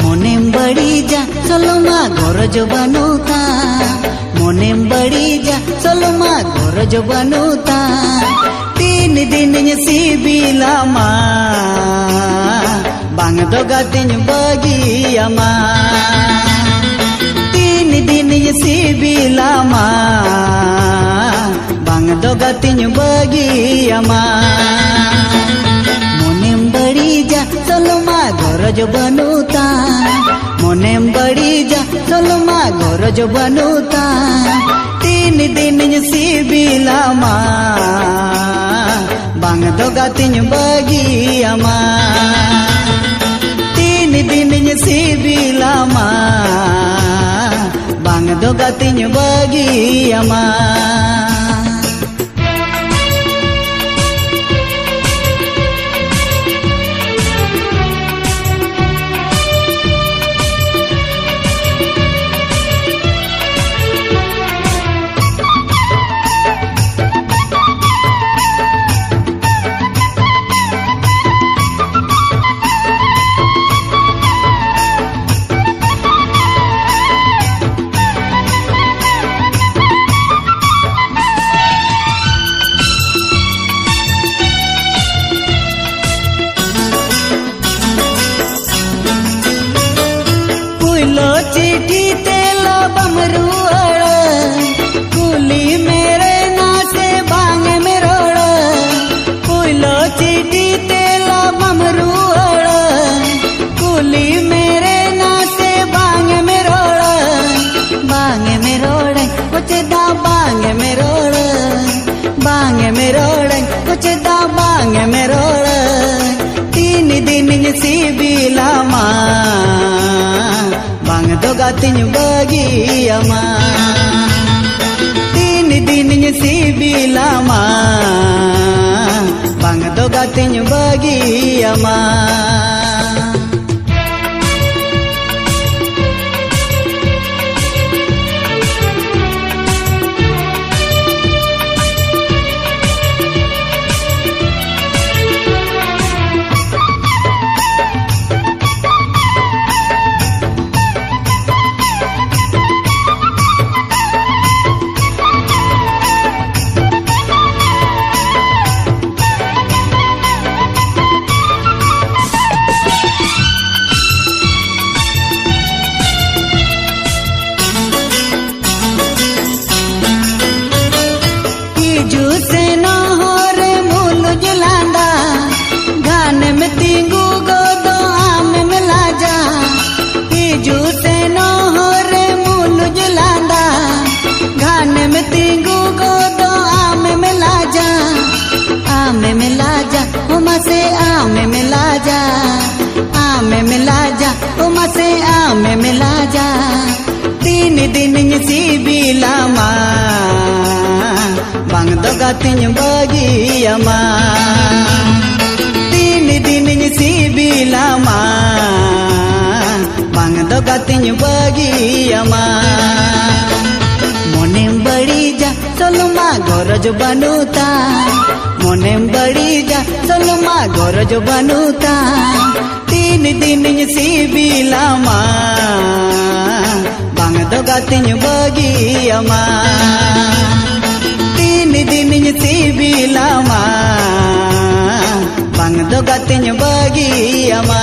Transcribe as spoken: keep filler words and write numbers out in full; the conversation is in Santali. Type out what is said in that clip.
ᱢᱚᱱᱮᱢ ᱵᱟᱹᱲᱤᱡᱟ, ᱪᱚᱞᱚ ᱢᱟ ᱜᱚᱨᱚᱡᱽ ᱵᱟᱹᱱᱩᱜ ᱛᱟᱢ᱾ ᱢᱚᱱᱮᱢ ᱵᱟᱹᱲᱤᱡᱟ, ᱪᱚᱞᱚ ᱢᱟ ᱜᱚᱨᱚᱡᱽ ᱵᱟᱹᱱᱩᱜ ᱛᱟᱢ᱾ ᱛᱤᱱ ᱫᱤᱱᱤᱧ ᱥᱤᱵᱤᱞᱟᱢᱟ, ᱵᱟᱝ ᱫᱚ ᱜᱟᱛᱮᱧ ᱵᱟᱹᱜᱤᱭᱟᱢᱟ᱾ ᱛᱤᱱ ᱫᱤᱱᱤᱧ ᱥᱤᱵᱤᱞᱟᱢᱟ, ᱵᱟᱝ ᱫᱚ ᱜᱟᱛᱮᱧ ᱵᱟᱹᱜᱤᱭᱟᱢᱟ᱾ ᱢᱚᱱᱮᱢ ᱵᱟᱹᱲᱤᱡᱟ, ᱪᱚᱞᱚ ᱢᱟ ᱜᱚᱨᱚᱡᱽ ᱵᱟᱹᱱᱩᱜ ᱛᱟᱢ᱾ ᱢᱚᱱᱮᱢ ᱵᱟᱹᱲᱤᱡᱟ, ᱪᱚᱞᱚ ᱢᱟ ᱜᱚᱨᱚᱡᱽ ᱵᱟᱹᱱᱩᱜ ᱛᱟᱢ᱾ ᱛᱤᱱ ᱫᱤᱱᱤᱧ ᱥᱤᱵᱤᱞᱟᱢᱟ, ᱵᱟᱝ ᱫᱚ ᱜᱟᱛᱮᱧ ᱵᱟᱹᱜᱤᱭᱟᱢᱟ᱾ ᱛᱤᱱ ᱫᱤᱱᱤᱧ ᱥᱤᱵᱤᱞᱟᱢᱟ, ᱵᱟᱝ ᱫᱚ ᱜᱟᱛᱮᱧ ᱵᱟᱹᱜᱤᱭᱟᱢᱟ᱾ ᱯᱩᱭᱞᱳ ᱪᱤᱴᱷᱤ ᱛᱮ ᱞᱚᱵᱮᱢ ᱨᱩᱣᱟᱹᱲᱟ, ᱠᱩᱞᱤ ᱢᱮᱨᱮ ᱱᱟᱥᱮ ᱵᱟᱝ ᱮᱢ ᱨᱚᱲᱟ᱾ ᱯᱩᱭᱞᱳ ᱪᱤᱴᱷᱤ ᱛᱮ ᱞᱚᱵᱮᱢ ᱨᱩᱣᱟᱹᱲᱟ, ᱠᱩᱞᱤ ᱢᱮᱨᱮ ᱱᱟᱥᱮ ᱵᱟᱝ ᱮᱢ ᱨᱚᱲᱟ᱾ ᱵᱟᱝ ᱮᱢ ᱨᱚᱲᱟ, ᱚ ᱪᱮᱫᱟᱜ ᱵᱟᱝ ᱮᱢ ᱨᱚᱲᱟ? ᱵᱟᱝ ᱮᱢ ᱨᱚᱲᱟ, ᱚ ᱪᱮᱫᱟᱜ ᱜᱟᱛᱮᱧ ᱵᱟᱹᱜᱤᱭᱟᱢᱟ᱾ ᱛᱤᱱ ᱫᱤᱱᱤᱧ ᱥᱤᱵᱤᱞᱟᱢᱟ, ᱵᱟᱝ ᱫᱚ ᱜᱟᱛᱮᱧ ᱵᱟᱹᱜᱤᱭᱟᱢᱟ᱾ ᱦᱤᱡᱩᱜ ᱥᱮᱱᱚᱜ ᱦᱚᱨ ᱨᱮ ᱢᱩᱞᱩᱡ ᱞᱟᱸᱫᱟ, ᱜᱷᱟᱱᱮᱢ ᱛᱤᱸᱜᱩ ᱜᱚᱫᱚᱜ ᱟᱢᱮᱢ ᱞᱟᱡᱟ᱾ ᱦᱤᱡᱩᱜ ᱥᱮᱱᱚᱜ ᱦᱚᱨ ᱨᱮ ᱢᱩᱞᱩᱡ ᱞᱟᱸᱫᱟ, ᱜᱷᱟᱱᱮᱢ ᱛᱤᱸᱜᱩ ᱜᱚᱫᱚᱜ ᱟᱢᱮᱢ ᱞᱟᱡᱟ᱾ ᱟᱢᱮᱢ ᱞᱟᱡᱟ, ᱚ ᱢᱟᱥᱮ ᱟᱢᱮᱢ ᱞᱟᱡᱟ, ᱟᱢᱮᱢ ᱞᱟᱡᱟ, ᱚ ᱢᱟᱥᱮ ᱟᱢᱮᱢ ᱞᱟᱡᱟ᱾ ᱛᱤᱱ ᱫᱤᱱᱤᱧ ᱥᱤᱵᱤᱞᱟᱢᱟ, ᱵᱟᱝ ᱫᱚ ᱜᱟᱛᱮᱧ ᱵᱟᱹᱜᱤᱭᱟᱢᱟ᱾ ᱛᱤᱱ ᱫᱤᱱᱤᱧ ᱥᱤᱵᱤᱞᱟᱢᱟ, ᱵᱟᱝ ᱫᱚ ᱜᱟᱛᱮᱧ ᱵᱟᱹᱜᱤᱭᱟᱢᱟ᱾ ᱢᱚᱱᱮᱢ ᱵᱟᱹᱲᱤᱡᱟ, ᱪᱚᱞᱚ ᱢᱟ ᱜᱚᱨᱚᱡᱽ ᱵᱟᱹᱱᱩᱜ ᱛᱟᱢ᱾ ᱢᱚᱱᱮᱢ ᱵᱟᱹᱲᱤᱡᱟ, ᱪᱚᱞᱚ ᱢᱟ ᱜᱚᱨᱚᱡᱽ ᱵᱟᱹᱱᱩᱜ ᱛᱟᱢ᱾ ᱛᱤᱱ ᱫᱤᱱᱤᱧ ᱥᱤᱵᱤᱞᱟᱢᱟ, ᱵᱟᱝ ᱫᱚ ᱜᱟᱛᱮᱧ ᱵᱟᱹᱜᱤᱭᱟᱢᱟ᱾ ᱛᱤᱱ ᱫᱤᱱᱤᱧ ᱥᱤᱵᱤᱞᱟᱢᱟ, ᱵᱟᱝ ᱫᱚ ᱜᱟᱛᱮᱧ ᱵᱟᱹᱜᱤᱭᱟᱢᱟ᱾